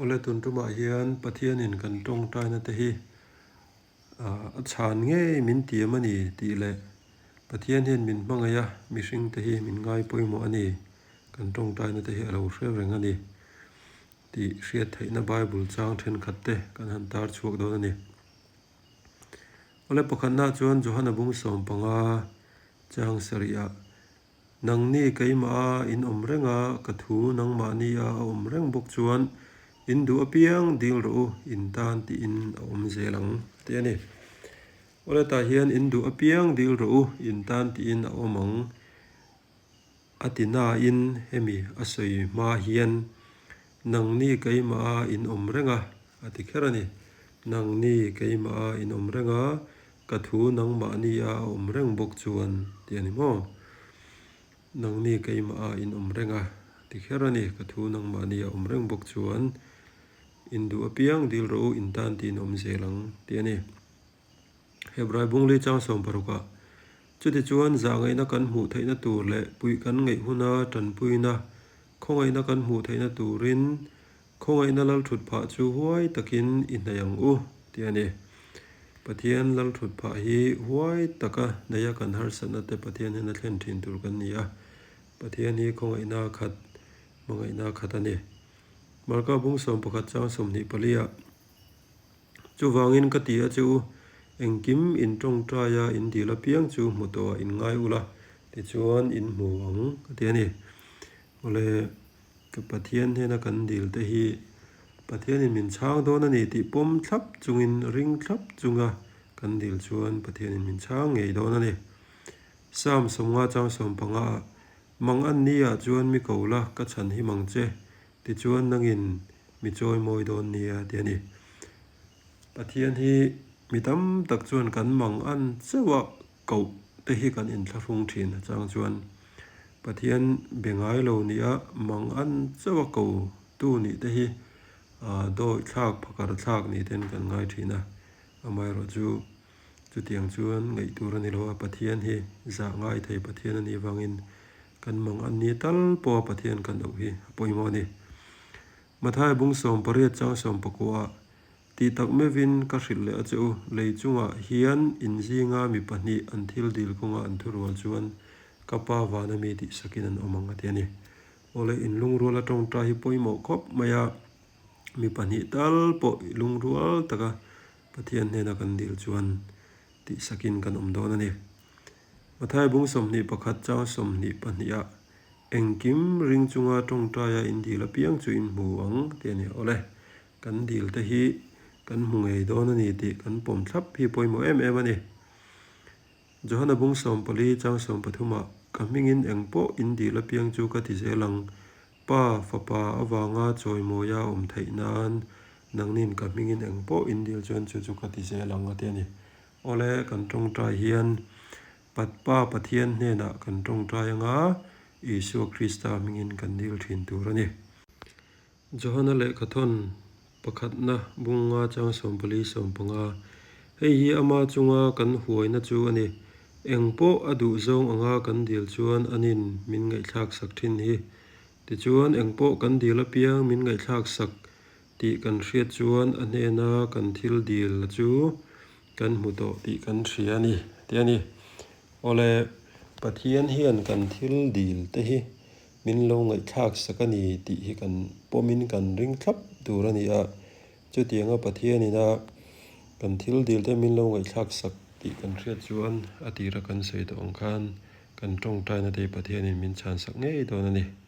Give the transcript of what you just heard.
Awle tun tumah hian Pathianin kan tawngtaina te hi a chhan ngei min tiam a ni tih leh Pathian hian min hmangaih a, mihring te hi min ngai pawimawh a ni, kan tawngtaina te hi a lo hre reng a ni tih hriat theihna Bible chang thenkhat te kan han tar chhuak dawn a ni. Awle pakhatnaah chuan Johana bung 15 chang sarihah Nangni keimah a in awm reng a, ka thu nangmahni a a awm reng bawk chuan in duh apiang dil rawh u, in tan tiin a awm zel ang tih a ni. Awle tah hian in duh apiang dil rawh u, in tan tiin a awm ang a ti nain hemi a sawi hma hian nangni keimah a in awm reng a a ti kher a ni. Nangni keimah a in awm reng a, Ka thu nangmahni a a awm reng bawk chuan tih a ni maw? Nangni keimah a in awm reng a ti kher a ni. Ka thu nangmahni a awm reng bawk chuan in duh apiang dil rawh u, in tan tiin awm zel ang tih a ni. Hebrai Bungli chang 60 ah Chutichuan zahngaihna kan hmuh theihna tur leh puih kan ngaih huna tanpuina khawngaihna kan hmuh theihna turin Khawngaihna lalthut phah chu huai takin i hnaih ang u, tih a ni. Pathian lalthut phah hi huai taka hnaih a kan harsatna te Pathian hian a thlen thin tur kan ni a. Pathian hi khawngaihna khat, hmangaihna khat a ni. Marka bung 11 chang 24 ah, Chuvangin ka ti a che u, engkim in tawngtai a in dil apiang chu hmu tawhah in ngai ula, tichuan in hmu ang, a ti a ni. Awle. Ka Pathian hnena kan dil te hi Pathianin min chhang dawn a ni tih pawm thlap chungin ring thlap chunga kan dil chuan Pathianin min chhang ngei dawn a ni. Psalm 50 chang 15 ah, Mang an ni ah chuan mi ko la ka chhan him ang che, tichuan nangin mi chawi mawi dawn nia ti a ni. Pathian hi mi tam tak chuan kan mang an chauh a koh te hi kan inthlahrung thin a chang chuan Pathian be ngai lo nia mang an chauh a ko tu nih te hi dawi thlak phakar thlak ni ten kan ngai thin a, amaherawh chu chutiang chuan ngaih tur a ni lo a, Pathian hi zah ngai thei Pathian a nih vangin kan mang an ni tal pawh a Pathian kan auh hi a pawimawh a ni. Mathai bung 18 chang 19 ah Tih tak meuhin ka hrilh leh a che u, lei chungah hian in zinga mi pahnih an thil dil kawnga an thurual chuan ka pa vana mi tih sakin an awm ang a ti a ni. Awle in lungrual a tawngtai hi pawimawh khawp mai a, mi pahnih tal pawh i lungrual taka Pathian hnena kan dil chuan tih sakin kan awm dawn a ni. Mathai bung 21 chang 22 ah engkim ring chunga tawngtaia in dil apiang chu in hmu ang ti a ni. Awle. Kan dil te hi kan hmu ngei dawn a ni tih kan pawm thlap hi pawimawh em em a ni. Johana bung 14 chang 13 ah, Ka hmingin eng pawh in dil apiang chu ka ti zel ang, Pa, Fapa avanga chawimawia awm theih nan nangnin ka hmingin eng pawh in dil chuan chu chu ka ti zel ang a ti a ni. Awle, kan tawngtai hian Pat Pa Pathian hnenah kan tawngtai anga Isua Krista hmingin kan dil thin tur a ni. Johana lehkhathawn pakhatna bunga chang 14 15 Hei hi ama chunga kan huaina chu a ni. Eng pawh a duh zawng anga kan dil chuan anin min ngaihthlak sak thin hi. Tichuan eng pawh kan dil apiang min ngaihthlak sak tih kan hriat chuan a hnena kan thil dil chu kan hmu tawh tih kan hria a ni tih a ni. Awle, Pathian hian kan thil dil te hi Min lo ngaihthlak sak a ni tih hi kan pawmin kan ring thlap tur a ni a, chutianga Pathianin a kan thil dil te min lo ngaihthlak sak tih kan hriat chuan a tira kan sawi tawh ang khan kan tawngtaina te Pathianin min chhan sak ngei dawn a ni.